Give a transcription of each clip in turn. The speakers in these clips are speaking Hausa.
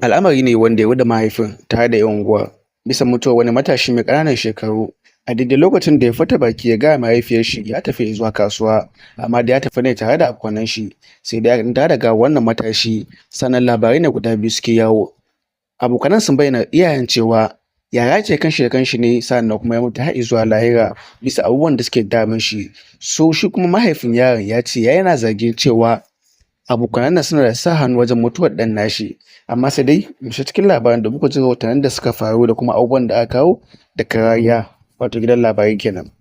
Al'amari ne wanda ya ruɗe mahaifin tare da 'yan unguwar bisa mutuwar wani matashi mai ƙananan shekaru a daidai lokacin da ya furta baki ya gaya mahaifiyar shi ya tafi zuwa kasuwa, amma da ya tafi ne tare da abokanan shi. Sai dai an dawo daga wannan matashi. Sannan labarai ne guda biyu suke yawo. Abokanan sun bayyana iyayen cewa yaya ce kanshi da kanshi ne, sannan kuma ya mutu har zuwa lahira bisa abubuwan da suke damun shi. So shi kuma mahaifin yaron ya ce yana zargin cewa abokanan nan suna da sa hannu wajen mutuwar ɗan nashi. Amma sai dai mu shiga cikin labaran da muka ji, rahotannin da suka faru da kuma abubuwan da aka kawo daga rariya, wato gidan labarai kenan.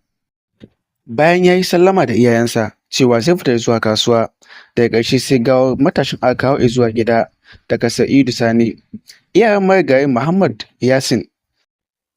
Bayan ya yi sallama da iyayensa cewa zai fita zuwa kasuwa, daga ƙarshe sai gawar matashin aka kawo zuwa gida daga Sa'idu Sani. Iyayen marigayi Muhammad Yasin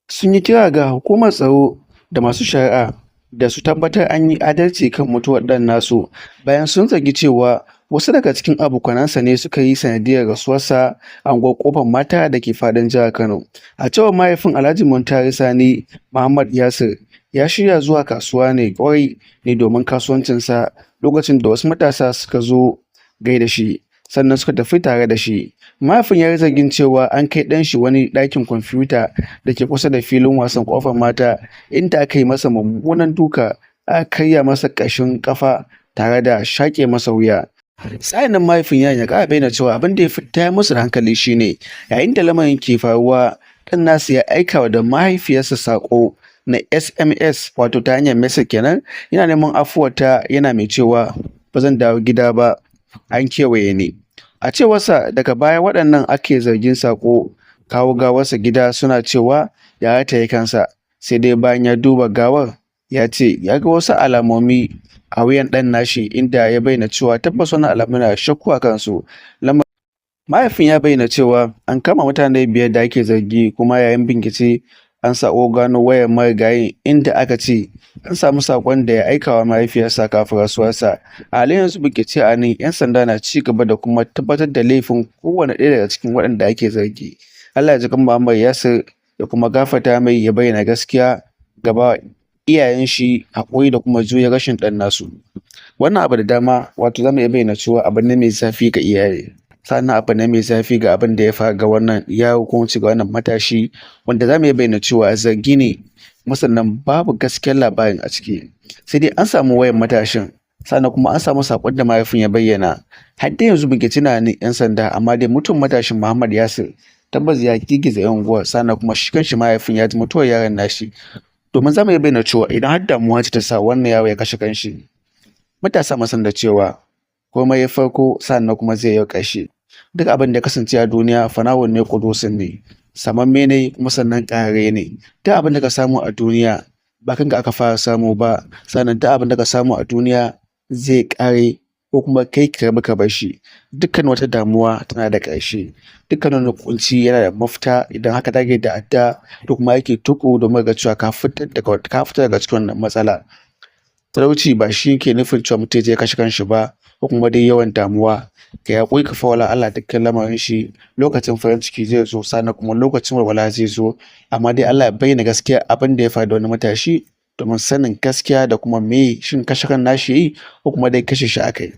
sun yi kira ga hukumar tsaro da masu shari'a da su tabbatar an yi adalci kan mutuwar ɗan nasu, bayan sun zargi cewa wasu daga cikin abokanansa ne suka yi sanadiyyar rasuwarsa a unguwar Ƙofar Mata da ke faɗin jihar Kano. A cewar mahaifin, Alhaji Muntari Sani, Muhammad Yasir ya shirya zuwa kasuwa ne ƙwarai ne domin kasuwancinsa lokacin da wasu matasa suka zo gaida shi, sannan suka tafi tare da shi. Mahaifin ya yi zargin cewa an kai ɗan shi wani ɗakin kwamfuta da ke kusa da filin wasan Ƙofar Mata, inda aka yi masa mummunan duka, aka karya masa ƙashin ƙafa tare da shaƙe masa wuya. Sa'an nan mahaifin yaron ya ƙara bayyana cewa abin da ya fi tayar musu da hankali shi ne yayin da lamarin ke faruwa, ɗan nasu ya aika wa da mahaifiyarsa saƙo na SMS, wato ta hanyar message kenan, yana neman afuwarta, yana mai cewa, "Ba zan dawo gida ba, an kewaye ni." A cewarsa, daga baya waɗannan ake zargin saƙo kawo gawarsa gida suna cewa ya rataye kansa. Sai dai bayan ya duba gawar, ya ce ya ga wasu alamomi a wuyan ɗan nashi, inda ya bayyana cewa tabbas wannan alamu na shakku a kansu. Mahaifin ya bayyana cewa an kama mutane biyar da ake zargi, kuma yayin bincike an sako gano wayar marigayin, inda aka ce an samu saƙon da ya aika wa mahaifiyarsa kafin rasuwarsa. A halin yanzu bincike a nan 'yan sanda na ci gaba da kuma tabbatar da laifin kowane ɗaya daga cikin waɗanda ake zargi. Allah ya ji kan Muhammad Yasir ya kuma gafarta mai, ya bayyana gaskiya, gaba iyayen shi haƙuri da kuma juriyar rashin ɗan nasu. Wannan abu da dama, wato za mu iya bayyana cewa abu ne mai zafi ga iyaye. Sannan abu ne mai zafi ga abin da ya faru ga wannan yaro, ko ga wannan matashi, wanda za mu iya bayyana cewa zargi ne, kuma sannan babu gaskiyar labarin a ciki. Sai dai an samu wayar matashin, sannan kuma an samu saƙon da mahaifin ya bayyana. Har dai yanzu bincike na hannun 'yan sanda, amma dai mutuwar matashin Muhammad Yasir tabbas ya girgiza 'yan unguwar, sannan kuma shi kanshi mahaifin ya ji mutuwar yaron nashi. Domin za mu iya bayyana cewa idan har damuwa ce ta sa wannan yaro ya kashe kanshi, matasa mu san da cewa komai ya farko, sannan kuma zai yi ƙarshe. Duk abin da ya kasance a duniya fana'un ne, ƙudusun ne, samamme ne, kuma sannan ƙararre ne. Duk abin da ka samu a duniya ba kanka aka fara samu ba, sannan duk abin da ka samu a duniya zai ƙare ko kuma kai ka rabu ka bar shi. Dukkan wata damuwa tana da ƙarshe. Dukkan wani ƙunci yana da mafita idan haka dage da addu'a da kuma aiki tuƙuru domin ga cewa ka fita daga cikin wannan matsala. Talauci ba shi ke nufin cewa mutum ya je ya kashe kanshi ba, ko kuma dai yawan damuwa. Ka yi haƙuri, ka fawwala Allah dukkan lamarin shi. Lokacin farin ciki zai zo, sannan kuma lokacin walwala zai zo. Amma dai Allah ya bayyana gaskiya abin da ya faru da wani matashi domin sanin gaskiya da kuma me shin kashe kan nashi ya yi ko kuma dai kashe shi aka yi.